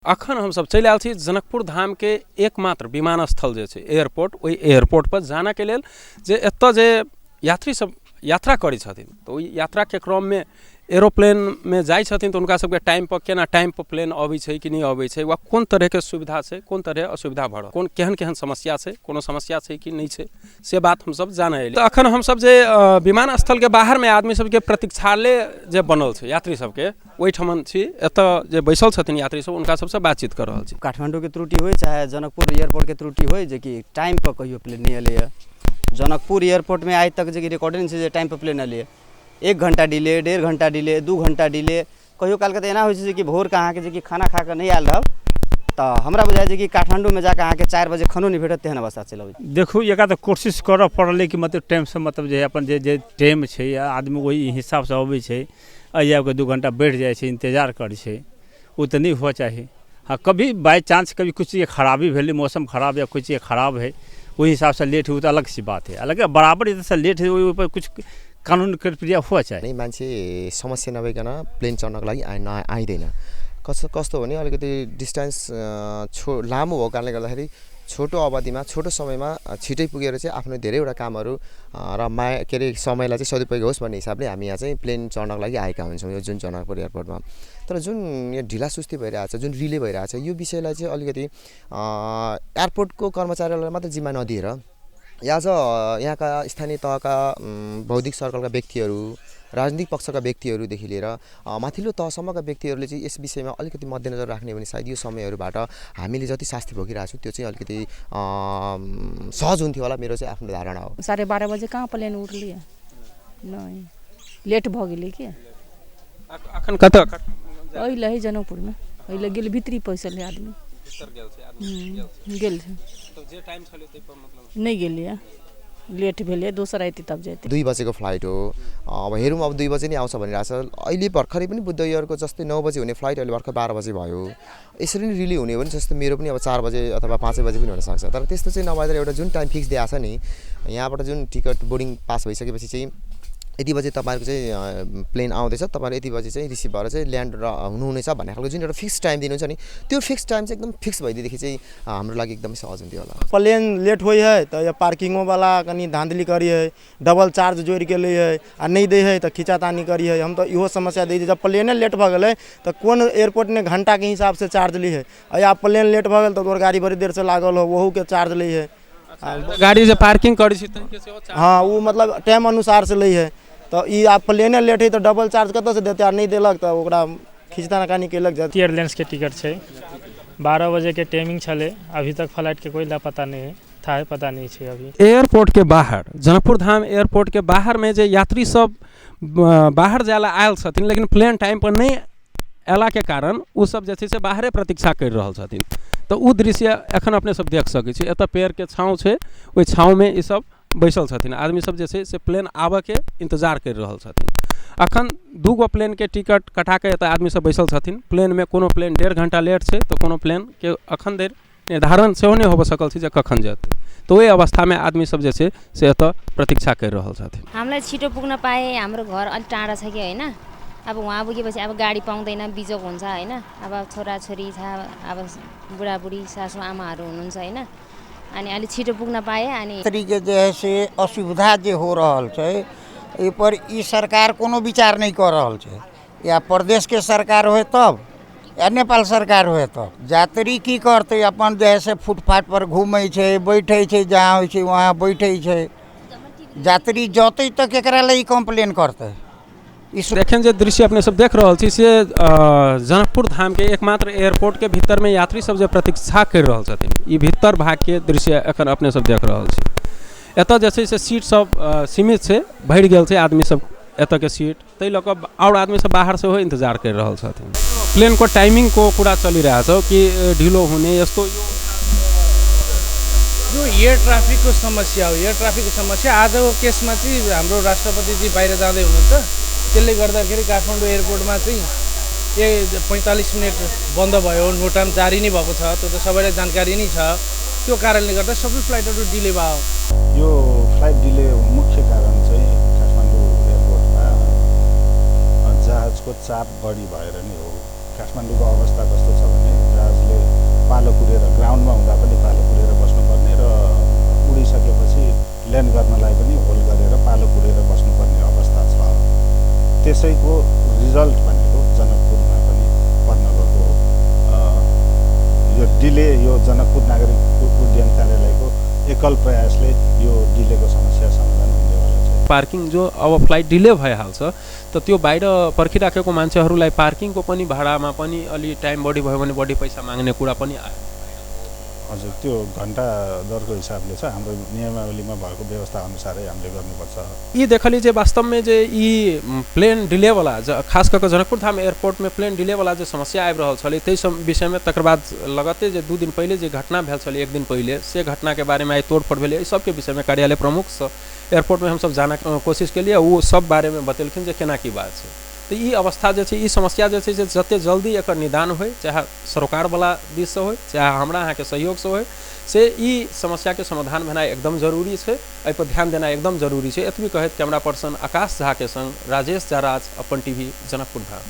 अखन हमसब चलि आयल छी जनकपुर धामके एकमात्र विमानस्थल जे छै एयरपोर्ट, ओहि एयरपोर्ट पर जानऽके लेल जे एतऽ जे यात्री सब यात्रा करै छथिन तऽ ओहि यात्राके क्रममे एरोप्लेनमे जाइ छथिन तऽ हुनका सबके टाइमपर केना टाइमपर प्लेन अबै छै कि नहि अबै छै, वा कोन तरहके सुविधा छै, कोन तरह असुविधा भऽ रहल, कोन केहन केहन समस्या छै, कोनो समस्या छै कि नहि छै, से बात हमसब जानऽ एलियै। तऽ अखन हमसब जे विमानस्थलके बाहरमे आदमी सबके प्रतीक्षालय जे बनल छै यात्री सबके, ओहिठमन छी। एतऽ जे बैसल छथिन यात्री सब, हुनका सबसँ बातचीत कऽ रहल छी। काठमाण्डूके त्रुटि होइ चाहे जनकपुर एयरपोर्टके त्रुटि होइ, जेकि टाइमपर कहियो प्लेन नहि एलैए। जनकपुर एयरपोर्टमे आइ तक जेकि रिकॉर्डे नहि छै जे टाइमपर प्लेन एलैए। 1 घण्टा डिले, 1.5 घण्टा डिले, 2 घण्टा डिले। कहियो कालके तऽ एना होइ छै जेकि भोरके अहाँके जेकि खाना खा कऽ नहि आयल रहब तऽ हमरा बुझाइ छै कि काठमाण्डूमे जाकऽ अहाँके 4 बजे खानो नहि भेटत, तेहन अवस्था चलि अबै छै। देखू, एकरा तऽ कोशिश करऽ पड़लै कि मतलब टाइमसँ, मतलब जे अपन जे जे टाइम छै आदमी ओहि हिसाबसँ अबै छै। एहि आबिकऽ 2 घण्टा बढ़ि जाइ छै, इन्तजार करै छै, ओ तऽ नहि हुअ चाही। हाँ, कभी बाइ चांस कभी कुछ चीज खराबी भेलै, मौसम खराब या कोइ चीज खराब है, ओहि हिसाबसँ लेट हुए तऽ अलग सी बात है। अलग बराबर इधरसँ लेट है, ओहि पर कुछ कानुन प्रक्रिया हुअ चाही। नै मान्छे समस्या नभइकन प्लेन चढ्नको लागि आइँदैन। कस्तो कस्तो भने अलिकति डिस्टेन्स लामो भएको कारणले गर्दाखेरि छोटो अवधिमा छोटो समयमा छिटै पुगेर चाहिँ आफ्नो धेरैवटा कामहरू र माया के अरे समयलाई चाहिँ सदुपयोग होस् भन्ने हिसाबले हामी यहाँ चाहिँ प्लेन चढ्नको लागि आएका हुन्छौँ यो जुन जनकपुर एयरपोर्टमा। तर जुन यहाँ ढिला सुस्ती भइरहेछ, जुन रिले भइरहेछ, यो विषयलाई चाहिँ अलिकति एयरपोर्टको कर्मचारीलाई मात्र जिम्मा नदिएर या चाहिँ यहाँका स्थानीय तहका बौद्धिक सर्कलका व्यक्तिहरू, राजनीतिक पक्षका व्यक्तिहरूदेखि लिएर माथिल्लो तहसम्मका व्यक्तिहरूले चाहिँ यस विषयमा अलिकति मध्यनजर राख्ने भने सायद यो समयहरूबाट हामीले जति शास्ति भोगिरहेको छौँ त्यो चाहिँ अलिकति सहज हुन्थ्यो होला, मेरो चाहिँ आफ्नो धारणा हो। 12:30 बजे कहाँ प्लेन उठलियै? नहि, लेट भऽ गेलै कि। अखन कतऽ? अइले है जनकपुरमे, अइले गेल भित्री पैसल है आदमी गेल छै, नहि गेलियै, लेट भेलै, दोसर अयतै तब जेतै। 2 बजेको फ्लाइट हो, अब हेरौँ अब 2 बजे नै आउँछ भनिरहेको छ। अहिले भर्खरै पनि बुद्ध एयरको जस्तै 9 बजे हुने फ्लाइट अहिले भर्खर 12 बजे भयो। यसरी नै रिले हुने हो भने जस्तो मेरो पनि अब 4 बजे अथवा 5 बजे पनि हुनसक्छ। तर त्यस्तो चाहिँ नभएर एउटा जुन टाइम फिक्स दिएको छ नि, यहाँबाट जुन टिकट बोर्डिङ पास भइसकेपछि चाहिँ यति बजे तपाईँहरूको चाहिँ प्लेन आउँदैछ, तपाईँहरू यति बजे चाहिँ रिसिभ भएर चाहिँ ल्यान्ड र हुनुहुनेछ भन्ने खालको जुन एउटा फिक्स टाइम दिनुहुन्छ नि, त्यो फिक्स टाइम चाहिँ एकदम फिक्स भइदिएदेखि चाहिँ हाम्रो लागि एकदमै सहज हुन्थ्यो होला। प्लेन लेट होइ है तऽ पार्किंगोवला कनि धाँधली करी है, डबल चार्ज जोड़िके लै है आ नहि दै है तऽ खींचातानी करी है। हम तऽ इहो समस्या दै छै, जब प्लेने लेट भऽ गेलै तऽ कोन एयरपोर्टमे घण्टाके हिसाबसँ चार्ज लै है, आ प्लेन लेट भऽ गेल तऽ तोहर गाड़ी बड़ी देरसँ लागल हो, ओहूके चार्ज लै है। गाड़ी जे पार्किंग करै छी, हाँ, ओ मतलब टाइम अनुसारसँ लै है। तऽ ई आब प्लेने लेट है तऽ डबल चार्ज कतऽसँ देतै, आ नहि देलक तऽ ओकरा खींचताना कानी केलक। एयरलाइंसके टिकट छै, 12 बजेके टाइमिंग छलै, अभी तक फ्लाइटके कोई लापता नहीं है, था है पता नहीं छै अभी। एयरपोर्टके बाहर, जनकपुर धाम एयरपोर्टके बाहरमे जे यात्री सब बाहर जाय लए आयल छथिन, लेकिन प्लेन टाइम पर नहि अयलाके कारण ओ सब जे छै से बाहरे प्रतीक्षा करि रहल छथिन। तऽ ओ दृश्य एखन अपने सब देख सकै छी। एतऽ पेड़के छाँव छै, ओहि छाँवमे ई सब बैसल छथिन आदमी सब जे छै से प्लेन आबऽके इन्तजार करि रहल छथिन। अखन 2 गो प्लेनके टिकट कटाके एतऽ आदमी सब बैसल छथिन। प्लेनमे कोनो प्लेन 1.5 घण्टा लेट छै तऽ कोनो प्लेनके अखन धरि निर्धारण सेहो नहि होबऽ सकल छै जे कखन जेतै। तऽ ओहि अवस्थामे आदमी सब जे छै से एतऽ प्रतीक्षा करि रहल छथिन। हामीलाई छिटो पुग्न पाए, हाम्रो घर अलिक टाढा छ कि होइन, अब वहाँ पुगेपछि अब गाडी पाउँदैन, बिजोग हुन्छ होइन, अब छोराछोरी छ, अब बुढाबुढी सासु आमाहरू हुनुहुन्छ होइन, अनि अलि छिटो पुग्न पाए। अनि यात्रीके जे है से असुविधा जे हो रहल छै एहिपर ई सरकार कोनो विचार नहि कऽ रहल छै, या प्रदेशके सरकार होय तब या नेपाल सरकार होय तब। यात्री की करतै, अपन जे है से फुटपाथ पर घूमै छै, बैठै छै, जहाँ होइ छै वहाँ बैठै छै। यात्री जतै तऽ केकरा लए ई कम्प्लेन करतै। एखन जे दृश्य अपने सब देख रहल छी से जनकपुर धामके एकमात्र एयरपोर्टके भीतरमे यात्री सब जे प्रतीक्षा करि रहल छथिन, ई भीतर भागके दृश्य एखन अपने सब देख रहल छी। एतऽ जे छै से सीट सब सीमित छै, भरि गेल छै आदमी सब एतऽके सीट, ताहि लऽ कऽ आओर आदमी सब बाहर सेहो इन्तजार करि रहल छथिन। प्लेनको टाइमिङको कुरा चलिरहेको छ कि ढिलो हुने यस्तो। यो एयर ट्राफिकको समस्या हो, एयर ट्राफिकको समस्या आजको केसमा चाहिँ हाम्रो राष्ट्रपतिजी बाहिर जाँदै हुनुहुन्छ, त्यसले गर्दाखेरि काठमाडौँ एयरपोर्टमा चाहिँ 45 मिनट बन्द भयो, नोटाम जारी नै भएको छ, त्यो त सबैलाई जानकारी नै छ। त्यो कारणले गर्दा सबै फ्लाइटहरू डिले भयो। यो फ्लाइट डिले मुख्य कारण चाहिँ काठमाडौँ एयरपोर्टमा जहाजको चाप बढी भएर नै हो। काठमाडौँको अवस्था कस्तो छ भने जहाजले त्यसैको रिजल्ट भनेको जनकपुरमा पनि पर्न गएको हो। यो डिले यो जनकपुर नागरिक उड्डयन कार्यालयको एकल प्रयासले यो डिलेको समस्या समाधान हुनेवाला छ। पार्किङ जो अब फ्लाइट डिले भइहाल्छ त त्यो बाहिर पर्खिराखेको मान्छेहरूलाई पार्किङको पनि भाडामा पनि अलि टाइम बढी भयो भने बढी पैसा माग्ने कुरा पनि आयो। हजुर, त्यो घन्टा दरको हिसाबले छ, हाम्रो नियमावलीमा भएको व्यवस्था अनुसारै हामीले गर्नुपर्छ। यी देखली जे वास्तवमे जे ई प्लेन डिलेवला खास कऽ जनकपुर धाम एयरपोर्टमे प्लेन डिलेवला जे समस्या आबि रहल छलै ताहि विषयमे तकर बाद लगते जे 2 दिन पहिले जे घटना भेल छलै, 1 दिन पहिले से घटनाके बारेमे आइ तोड़फोड़ भेलै, एहि सबके विषयमे कार्यालय प्रमुखसँ एयरपोर्टमे हमसब जानैके कोशिश केलियै, ओ सब बारेमे बतेलखिन जे केना की बात छै। तऽ ई अवस्था जे छै, ई समस्या जे छै से जते जल्दी एकर निदान होइ, चाहे सरकारवला दिससँ होइ चाहे हमरा अहाँके सहयोगसँ होइ, से ई समस्याके समाधान भेनाइ एकदम जरूरी छै, एहिपर ध्यान देनाइ एकदम जरूरी छै। एतबी कहैत कैमरा पर्सन आकाश झाके संग राजेश झा राज, अपन टीवी, जनकपुर धाम।